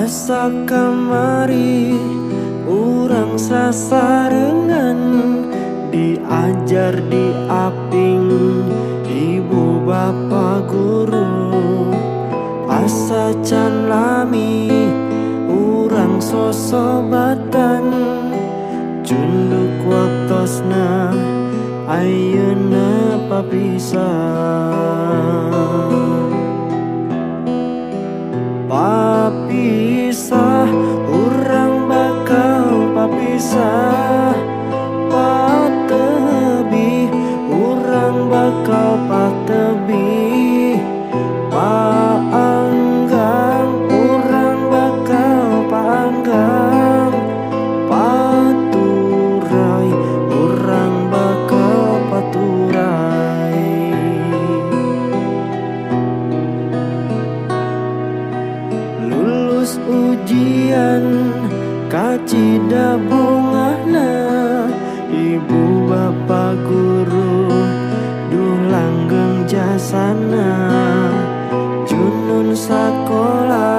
Asa kamari urang sasarengan, diajar diaping ibu bapa guru. Asa can lami urang sosobatan, cunduk waktosna ayeuna papisah. Papisah urang bakal papisah, patebi urang bakal patebi, paanggang urang bakal paanggang, paturai urang bakal paturai. Lulus ujian kacida bungahna, ibu bapa guru duh langgeng jasana. Junun sakola